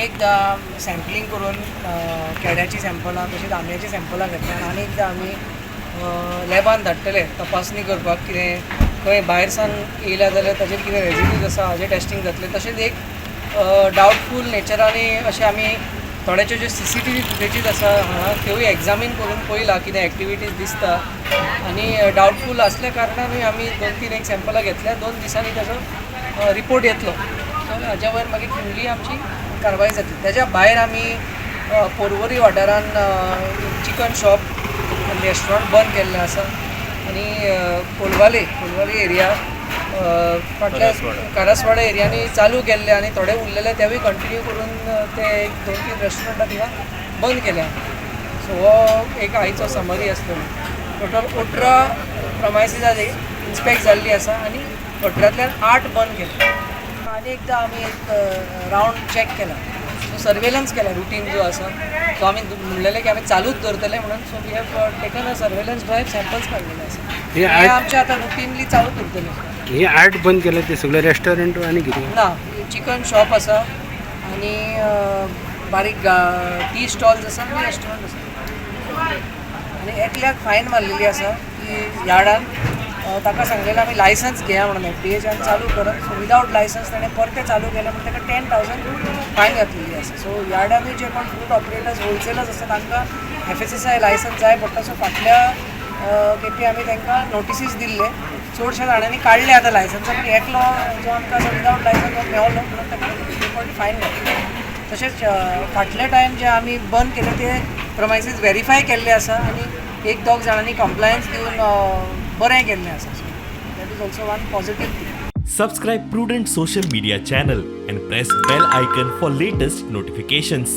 एकदां सॅम्पलींग करून केळ्याची सॅम्पलां तशींच आंब्याची सॅम्पलां घेतल्या आनी आनी एकदां आमी लॅबान धाडटले तपासणी करपाक, कितें खंय भायर सावन येयल्या जाल्यार ताजेर कितें रेजिड्यूज आसा हाजें टेस्टींग जातलें. तशेंच एक डावटफूल नेचरानी अशें आमी थोड्याच्यो ज्यो सीसीटीव्ही फुटेजीस आसा हांगा, त्योय एग्जामीन करून पळयला, कितें एक्टिविटीज दिसता आनी डावटफूल आसल्या कारणानूय आमी दोन तीन एक सॅम्पलां घेतल्या. 2 दिसांनी ताजो रिपोर्ट येतलो. सो हाज्या वयर मागीर फुडली आमची कारवाय जातली. त्याच्या भायर आमी पोरवरी वाठारान चिकन शॉप आनी रेस्टॉरंट बंद केल्लें आसा आनी कोलवाले कोलवाले एरिया फाटल्या कारासवाडा एरियांनी चालू केल्ले आनी थोडे उरलेले तेवूय कंटिन्यू करून ते एक दोन तीन रेस्टॉरंटां थिंगा बंद केल्या. सो हो एक आयचो समरी आसतलो. टोटल 18 प्रमायसीस आज इन्स्पेक्ट जाल्ली आसा आनी 18तल्यान आठ बंद केले. आनी एकदां आमी एक रावंड चॅक केला, सो सर्वेलन्स केला. रुटीन जो आसा तो आमी म्हणलेलें की आमी चालूच दवरतले म्हणून. So we have taken a surveillance drive, samples काडलेले आसा. हे हे आमचे आतां रुटीनली चालूच उरतले. हे आठ बंद केले ते सगळे रेस्टॉरंट आनी कितें? ना, चिकन शॉप आसा आनी बारीक टी स्टॉल्स आसा आनी रेस्टॉरंट आसा. आनी एकल्याक फायन मारलेली आसा की यार्डान ताका सांगलेलें आमी लायसन्स घेया म्हणून एफडीएच्यान, चालू करत. सो विदावट लायसन्स ताणें परतें चालू केलें म्हण ताका 10,000 फायन घातलेली आसा. सो यार्डानूय जे कोण फ्रूट ऑपरेटर्स, होलसेलर्स आसा, तांकां एफएसएसआय लायसन्स जाय पडटा. सो फाटल्या खेपे आमी तांकां नोटिसीस दिल्ले. चडशा जाणांनी काडले आतां लायसन्स, पूण एकलो जो आमकां आसा विदावट लायसन्स तो मेवलो म्हणून ताका एक फायन घातली. तशेंच फाटले टायम जे आमी बंद केले ते प्रमायसीस व्हेरीफाय केल्ले आसा आनी एक दोग जाणांनी कंप्लायन्स दिवन बरें केल्लें आसा. So that is also one positive thing. Subscribe Prudent Social Media channel and press bell icon for latest notifications.